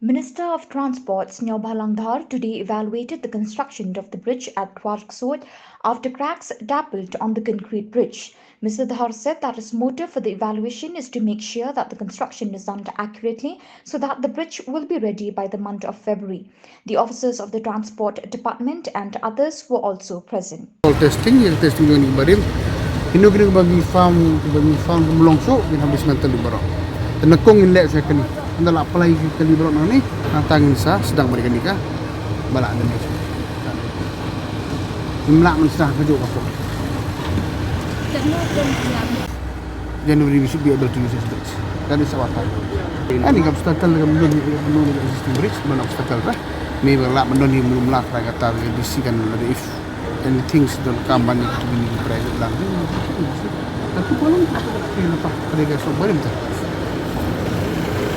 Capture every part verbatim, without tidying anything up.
Minister of Transport Sniawbhalang Dhar today evaluated the construction of the bridge at Khwarksot after cracks dappled on the concrete bridge. Mister Dhar said that his motive for the evaluation is to make sure that the construction is done accurately so that the bridge will be ready by the month of February. The officers of the Transport Department and others were also present. All testing, ïa testing jong ki barim. Kino kino ba ngi found, ba ngi found ba long shuh, ngin hap dismantle baroh. Te na kong ngin leh sha kali. Ynda la apply ki kali baroh nangne, nangta ngin sa sdang bad kane ka ba la damage. Ngim lah ban sdang kajuh ka por. January we should be able to use this bridge. That is our target. Ani ka obstacle ka mlun, ka mlun existing bridge, ban obstacle ra. Maybe lah ban don hi mlum lah, kata ka D C kan lada if anything is don kam ban to be private land. Tapi kalau kita kena apa, ada ka sok barim ta.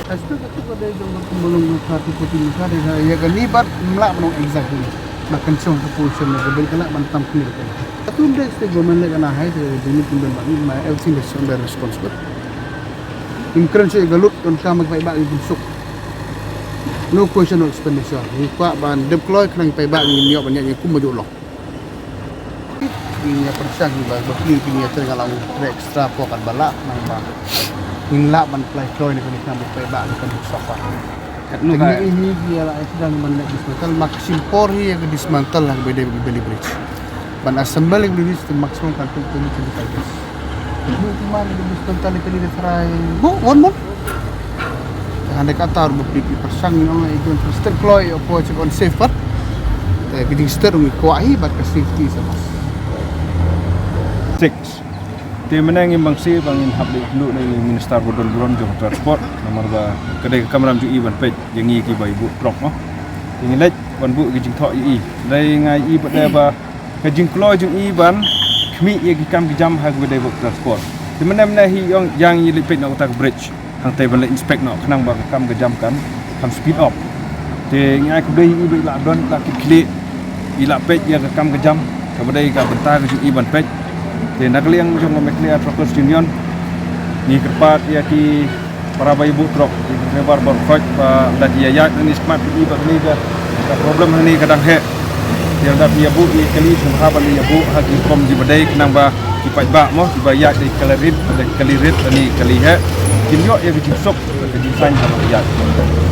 Aspek itu kada jong ka mlung ka party putih muka, ïa kani bad ngim lah ban ong exactly. Ba kan shong ka position na ka bel ka lah ban tam kni ka. Atu ym dei state government leh kane hi, te jingmut ym don bad ngi, ma everything is under responsible. Ngim kren shuh ïa ka lut, donkam ba ki paidbah kin suk. No question, no expenditure. Ngi kwah ban dep kloi khnang paidbah ngin ïoh ban ïaid kum ba juh long. Ngi ïa pyrshang ba, ba phi, phi ïa trei nga la u trei extra pokat ba lah, nang ba ngin lah ban apply kloi ne kane khnang ba paidbah ngi kan suffer. Katno ka ini dia lah, itu dah mana dismantle, maximum por hi ka dismantle lah, beda beli bridge. Ban assemble beli bridge tu maximum kan tu twenty, twenty-five days. Ini tu mana dismantle kali dia try. Bu, one month. Hande kata ru beli pyrshang, you know, itu step kloi, apa cakap on safe part. Eh, biding step ru kwah hi, but ka safety is a must. Six. Te mynne ngim bang sih bang ngin hap leit kylluid na i minister ba don burom jong transport, namar ba ka dei ka kamram jong i ban peit ïa ngi kiba ïa buh trok, mo. Te ngi leit ban buh ki jingthoh ïa i. Dei nga ïa i ba dei ba ka jingkloi jong i ban khmih ïa ki kam ki jam ha kaba dei bad transport. Te mynne mynne hi ong ïa ngi leit peit na uta ka bridge. Hangtei ban leit inspect noh khnang ba ka kam ka jam kan, kan speed up. Te ngi ai khublei ïa i ba i la don, i la kit khlieh, i la peit ïa ka kam ka jam, kaba dei ka bynta ka jong i ban peit. Te na ka liang jong ka Meghalaya Truckers Union, ngi kyrpad ïa ki para ba ïa buh trok, ïa ki driver ba khot ba lada ki ïa ïaid nangne smat ki i ba kane ka, ka problem hangne ka dang heh. Te lada phi ïa buh ïa kali sngewbha ban ïa buh ha ki rukom kiba dei khnang ba ki paidbah mo, kiba ïaid da ki kali rit, da ki kali rit lane kali heh, kin ïoh ïa ka jingsuk, ka jingsaiñ ha ka ïaid.